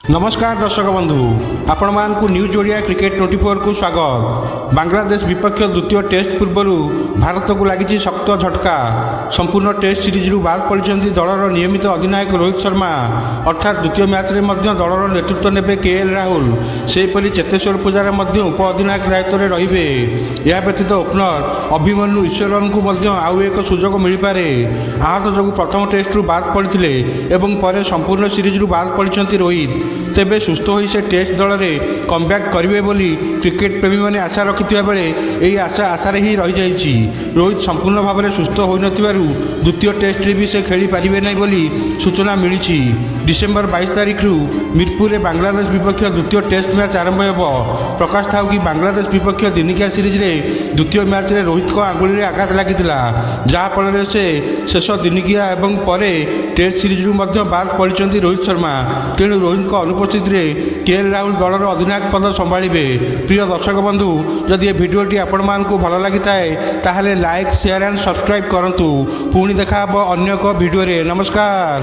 ନମସ୍କାର ଦର୍ଶକ ବନ୍ଧୁ, ଆପଣମାନଙ୍କୁ ନ୍ୟୁଜ୍ ଓଡ଼ିଆ କ୍ରିକେଟ 24କୁ ସ୍ୱାଗତ। ବାଂଲାଦେଶ ବିପକ୍ଷ ଦ୍ୱିତୀୟ ଟେଷ୍ଟ ପୂର୍ବରୁ ଭାରତକୁ ଲାଗିଛି ଶକ୍ତ ଝଟକା। ସମ୍ପୂର୍ଣ୍ଣ ଟେଷ୍ଟ ସିରିଜରୁ ବାଦ୍ ପଡ଼ିଛନ୍ତି ଦଳର ନିୟମିତ ଅଧିନାୟକ ରୋହିତ ଶର୍ମା। ଅର୍ଥାତ୍ ଦ୍ୱିତୀୟ ମ୍ୟାଚ୍ରେ ମଧ୍ୟ ଦଳର ନେତୃତ୍ୱ ନେବେ କେ ଏଲ୍ ରାହୁଲ। ସେହିପରି ଚେତେଶ୍ୱର ପୂଜାରା ମଧ୍ୟ ଉପ ଅଧିନାୟକ ଦାୟିତ୍ୱରେ ରହିବେ। ଏହା ବ୍ୟତୀତ ଓପନର ଅଭିମନ୍ୟୁ ଈଶ୍ୱରନଙ୍କୁ ମଧ୍ୟ ଆଉ ଏକ ସୁଯୋଗ ମିଳିପାରେ। ଆହତ ଯୋଗୁଁ ପ୍ରଥମ ଟେଷ୍ଟରୁ ବାଦ୍ ପଡ଼ିଥିଲେ ଏବଂ ପରେ ସମ୍ପୂର୍ଣ୍ଣ ସିରିଜରୁ ବାଦ୍ ପଡ଼ିଛନ୍ତି ରୋହିତ। ତେବେ ସୁସ୍ଥ ହୋଇ ସେ ଟେଷ୍ଟ ଦଳରେ କମ୍ବ୍ୟାକ୍ କରିବେ ବୋଲି କ୍ରିକେଟ ପ୍ରେମୀମାନେ ଆଶା ରଖିଥିବା ବେଳେ ଏହି ଆଶା ଆଶାରେ ହିଁ ରହିଯାଇଛି। ରୋହିତ ସମ୍ପୂର୍ଣ୍ଣ ଭାବରେ ସୁସ୍ଥ ହୋଇନଥିବାରୁ ଦ୍ୱିତୀୟ ଟେଷ୍ଟରେ ବି ସେ ଖେଳିପାରିବେ ନାହିଁ ବୋଲି ସୂଚନା ମିଳିଛି। ଡିସେମ୍ବର 22 ତାରିଖରୁ ମିରପୁରରେ ବାଂଲାଦେଶ ବିପକ୍ଷ ଦ୍ୱିତୀୟ ଟେଷ୍ଟ ମ୍ୟାଚ୍ ଆରମ୍ଭ ହେବ। ପ୍ରକାଶ ଥାଉ କି, ବାଂଲାଦେଶ ବିପକ୍ଷ ଦିନିକିଆ ସିରିଜରେ ଦ୍ୱିତୀୟ ମ୍ୟାଚ୍ରେ ରୋହିତଙ୍କ ଆଙ୍ଗୁଳିରେ ଆଘାତ ଲାଗିଥିଲା, ଯାହାଫଳରେ ସେ ଶେଷ ଦିନିକିଆ ଏବଂ ପରେ ଟେଷ୍ଟ ସିରିଜରୁ ମଧ୍ୟ ବାଦ୍ ପଡ଼ିଛନ୍ତି ରୋହିତ ଶର୍ମା। ତେଣୁ ରୋହିତଙ୍କ ଅନୁପସ୍ଥିତିରେ କେ ଏଲ୍ ରାହୁଲ ଦଳର ଅଧିନାୟକ ପଦ ସମ୍ଭାଳିବେ। ପ୍ରିୟ ଦର୍ଶକ ବନ୍ଧୁ, ଯଦି ଏ ଭିଡ଼ିଓଟି ଆପଣମାନଙ୍କୁ ଭଲ ଲାଗିଥାଏ, ତାହେଲେ ଲାଇକ୍, ସେୟାର ଆଣ୍ଡ ସବସ୍କ୍ରାଇବ୍ କରନ୍ତୁ। ପୁଣି ଦେଖା ହେବ ଅନ୍ୟ ଏକ ଭିଡ଼ିଓରେ। ନମସ୍କାର।